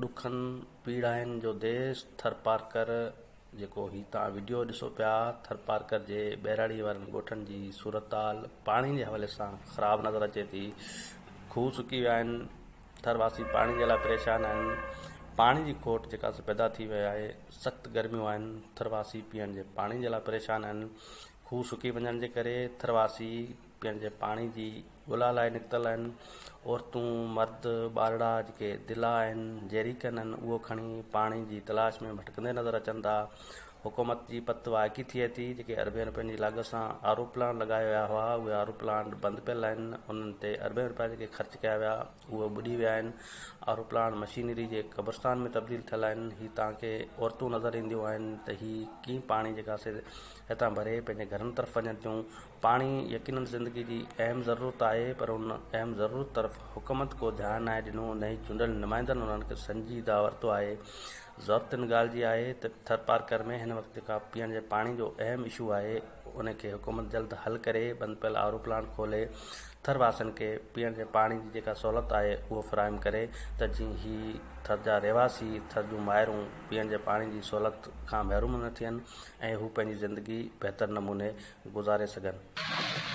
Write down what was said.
ڏکن پيڙائن جو ديس ٿرپارڪر جيڪو هي توهان وڊيو ڏسو پيا ٿرپارڪر جي ٻهراڙي وارن ڳوٺن جي صورتحال پاڻي جي حوالي سان خراب نظر اچي ٿي کوهه سڪي ويا آهن ٿرواسي پاڻي جي لاء پريشان آهن پاڻي جي کوٽ جيڪا سو پيدا ٿي وئي آهي سخت گرميون آهن ٿرواسي پيئڻ جي پاڻي جي لاء پريشان آهن کوهه سڪي وڃڻ جي ڪري ٿرواسي پيئڻ جي پاڻي جي ڳولا لاء نڪتل آهن. عورتون، مرد، ٻارڙا جيڪي دلا آهن، جيريڪن آهن اهو کڻي پاڻي جي تلاش ۾ ڀٽڪندي نظر اچن ٿا. حڪومت جي پت وائکي ٿئي ٿي، جيڪي اربين روپين جي لاڳت سان آر او پلانٽ لڳايا ويا هئا، اهي آر او پلانٽ بند پيل آهن، انهن تي اربين روپيا جيڪي خرچ ڪيا ويا اهي ٻڏي ويا آهن. آر او پلانٽ مشينري جي قبرستان ۾ تبديل ٿيل آهن. هي توهان کي عورتون نظر اينديون آهن ته هي ڪيئن پاڻي جيڪا سي هتان ڀري پنهنجي گهرن طرف وڃن ٿيون. پاڻي يقينن زندگي جي اهم ضرورت آهي پر ان اهم ضرورت طرف حڪومت ڪو ڌيان ناهي ڏنو نه ئي چونڊيل نمائندن انهن کي سنجيده ورتو آهي. ضرورت ان ڳالهه جي آهي ته ٿرپارڪر ۾ هن وقت جيڪا پيئڻ جي پاڻي جو اهم اشو آهي ان کي حڪومت جلد حل ڪري بند پيل آر او پلانٽ کولي ٿر واسين کي پيئڻ جي پاڻي جي جيڪا سهولت آهي اهو فراهم ڪري ته جيئن هي ٿر جا رهواسي ٿر جون مائرون پيئڻ جي پاڻي جي سهولت کان محروم نه ٿين ۽ هو پنهنجي زندگي بهتر نموني گذاري سگهن.